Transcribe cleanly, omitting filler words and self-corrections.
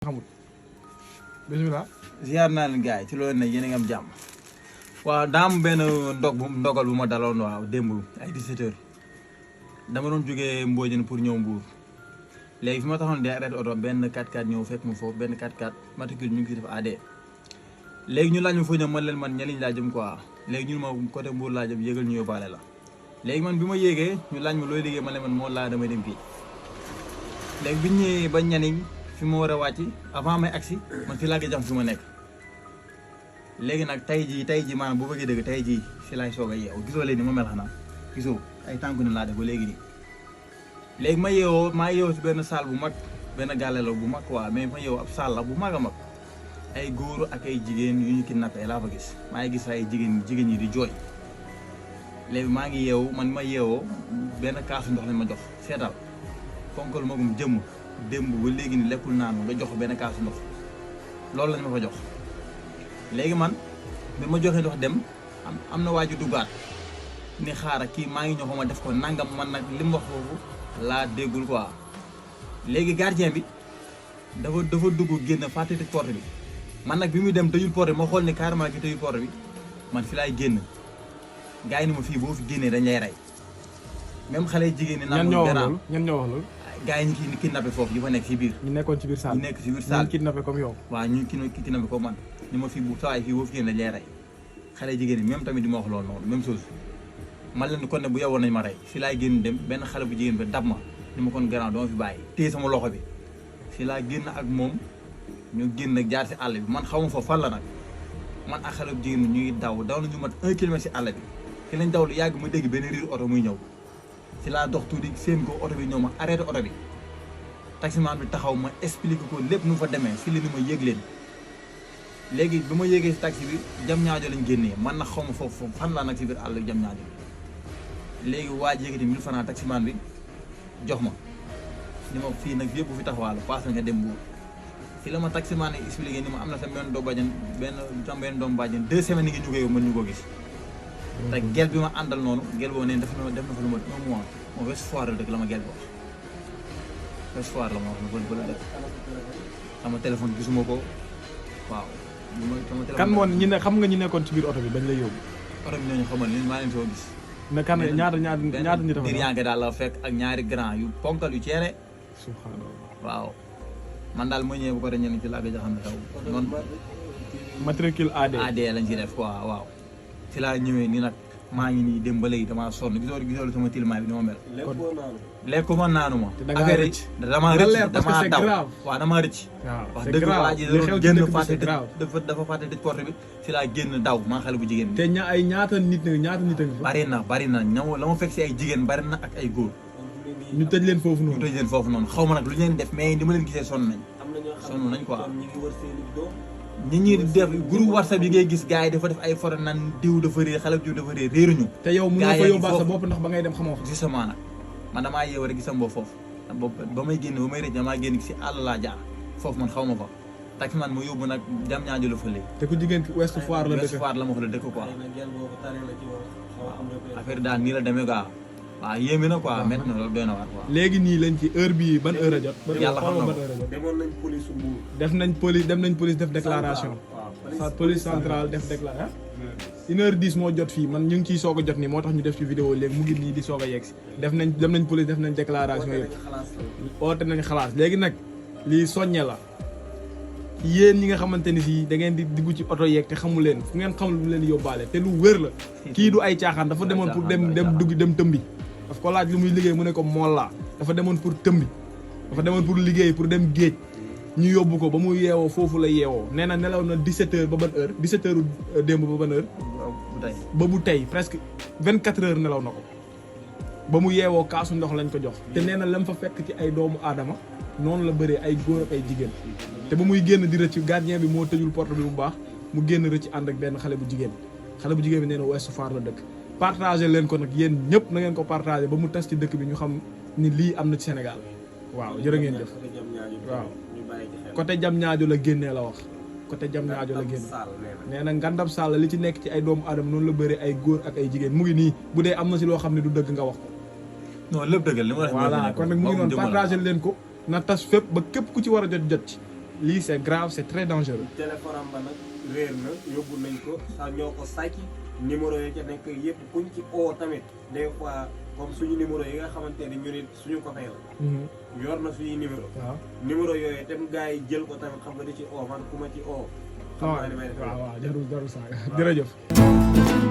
xamul bismillah ziar naa leen gars yi ci loolu nag yéen a ngi am jàmm waaw daa am benn ndogal bu ma daloon waaw démb ay 17h dama doon jógee Mbodiène pour ñëw Mbour léegi fi ma taxoon di arrêté oto benn 4x4 ñëw fekk mu foofu benn 4x4 matricule ñu ngi si def AD léegi ñu laaj ma foo ñëw man leen man ñaliñ laa jëm quoi léegi ñun ma côté Mbour laa jëm yéegal ñu yóbbaale la léegi man bi ma yéegee ñu laaj ma looy liggéey man leen man moo laa damay dem kii léegi bi ñu ñëwee ba ñaniñ fi ma war a wàcc avant may agsi man fii laa gëj am fi ma nekk léegi nag tey jii maanaam bu bëggee dëgg tey jii si laay soog a yeewu gisoo léegi ni ma mel xanaa gisoo ay tànku ne laa def ba léegi nii léegi maa yeewoo si benn salle bu mag benn gàllelo bu mag quoi mais ma yeewoo ab salle la bu mag a mag ay góor ak ay jigéen yu ñu kidnappé laa fa gis maa ngi gis ay jigéen yi di jooy léegi maa ngi yeewu man ma yeewoo benn kaasu ndox lañ ma jox seetal fonkal magum jëmm démb ba léegi ni lekkul naanu nga jox benn kaasu ndox loolu lañ ma fa jox léegi man bi ma joxee ndox dem am na waaju duggaat ni xaaral kii maa ngi ñëw ma def ko nangam man nag li mu wax foofu laa déggul quoi léegi gardien bi dafa dugg génn fàtte tëj porte bi man nag bi muy dem tëjul porte bi ma xool ni carrément ki tëjul porte bi man fi laay génn gars yi ni ma fii boo fi génnee dañ lay rey même xale jigéen ñi. ñan ñoo wax loolu gaa yi ñu kidnappé foofu ñu fa nekk si biir ñu nekkoon ci biir salle ñu nekk si biir salle ñu kidnappé comme yow waaw ñu kidnappé comme man ni ma fii bu sawaay fii boo fi génne dañ lay rey xale jigéen ñi même tamit di ma wax loolu noonu même chose man leen kon ne bu yowoon nañ ma rey si laay génn dem benn xale bu jigéen bi dab ma ni ma kon gannaaw dama fi bàyyi téye sama loxo bi si laa génn ak moom ñu génn nag jaar si àll bi man xaw ma fa fan la nag man ak xale bu jigéen bi ñuy daw nañu mat 1 kilomètre si àll bi fi lañ daw lu yàgg ma dégg benn riir oto muy ñëw si laa dox tuuti seen ko oto bi ñëw ma arrêté oto bi taximan bi taxaw ma expliqué ko lépp nu fa demee fi la ni ma yéeg leen léegi bi ma yéegee si taxi bi jam ñaajo lañ génnee man nag xaw ma foofu fan laa nag si biir àll jam ñaajo léegi waa ji yëkkati 1000 francs taximan bi jox ma ni ma fii nag yëpp fi taxawaalu paas nga dem Mbour fi la ma taximan yi expliqué ni ma am na sa benn doom bàjjen benn doom bàjjen 2 semaines ni ngi ñu koy mën ñu ko gis te gel bi ma àndal noonu gel boobu neen def na fa lu ma 1 mois moo Ouest Foire la dëkk la ma gel bi wax Ouest Foire la ma wax na bël la dëkk sama téléphone gisuma ko waaw sama téléphone kan moon ñi ne xam nga ñi nekkoon ci biir oto bi bañ lay yóbbu oto bi ñooñu xamal leen maa leen soo gis ne kan ñaata nit dir yange daal la fekk ak ñaari grand yu ponkal yu ceere subhanallah waaw man daal ma ñëwee bu ko de ñenn ci laa gëj a xam ne xew noonu matricule AD lañ ci def quoi waaw ci laa ñëwee ni nag maa ngi nii dem ba léegi damaa sonn gisoo sama tilmaay bi ni ma mel lekku ma naanu ma affaire yi damaa daw waaw damaa rëcc wax dëgg waa ji génn fàtte dafa fàtte tëj porte bi ci laa génn daw maa xale bu jigéen bi te ñaata nit a ngi fa bari na ñaw la ma fekk si ay jigéen bari na ak ay góor ñu tëj leen foofu noonu xaw ma nag lu ñu leen def mais ni ma leen gisee sonn nañ quoi ñi ñi def groupe WhatsApp yi ngay gis gars yi dafa def ay photo nan diw dafa réer xale diw dafa réer réeruñu te yow mënoo fa yóbbaale sa bopp ndax ba ngay dem xamoo fa justement nag man damaa yeew rek gisam boobu foofu ba may génn ba may rëcc damaa génn si àll laa jaar foofu man xaw ma fa taxi man ma yóbbu nag jam ñaajo la fa léegi te ku jigéen ki Ouest Foire la dëkk la ma wax la dëkk quoi affaire daal nii la demee quoi waaw yéeme na quoi métti na loolu doy na waar quoi léegi nii lañ ci heure bii ban heure a jot yàlla xam na ko demoon nañ police su Mbour dem nañ police def déclaration police centrale def déclaration 1h10 moo jot fii man ñu ngi ciy soog a jot nii moo tax ñu def ci vidéo léegi mu ngi nii di soog a yegg si dem nañ police def nañ déclaration yëpp oote nañ xalaas léegi nag lii soññe la yéen ñi nga xamante ni si da ngeen di dugg ci oto yeeg te xamu leen fu ngeen xamul lu leen yóbbaale te lu wér la kii du ay caaxaan dafa demoon pour dem tëmbi daf ko laaj lu muy liggéey mu ne ko mool dafa demoon pour tëmbi dafa demoon pour liggéey pour dem géej ñu yóbbu ko ba mu yeewoo foofu la yeewoo nee na nelaw na 17h ba ban heure 17h démb ba ban heure ba bu tey presque 24 heures nelaw na ko ba mu yeewoo kaasu ndox lañ ko jox te nee na lam fa fekk ci ay doomu aadama noonu la bëree ay góor ak ay jigéen te ba muy génn di rëcc gardien bi moo tëjul porte bi bu baax mu génn rëcc ànd ak benn xale bu jigéen bi nee na Ouest Foire la dëkk partagé leen ko nag yéen ñëpp na ngeen ko partagé ba mu tas ci dëkk bi ñu xam ni lii am na ci Sénégal waaw jërë ngeen jëf waaw côté jam ñaajo la génnee la wax côté jam ñaajo la génne nee na ngandam sàll li ci nekk ci ay doomu aadama noonu la bëri ay góor ak ay jigéen mu ngi nii bu dee am na si loo xam ne du dëgg nga wax ko non lépp dëgg li ma voilà kon nag mu ngi noonu partagé leen ko na tas fépp ba képp ku ci war a jot ci lii c'est grave c'est très dangereux. téléphone am ba nag réer na yóbbu nañ ko sax ñoo ko sàcc numéro yi ca nekk yëpp kuñ ci oo tamit des fois comme suñu numéro yi nga xamante ne ñu nit suñu ko fay la yor na suñuy numéro waaw numéro yooyu tam gars yi jël ko tamit xam nga di ci oo man ku ma ci oo xam naa li may def waaw jarul saaga jërëjëf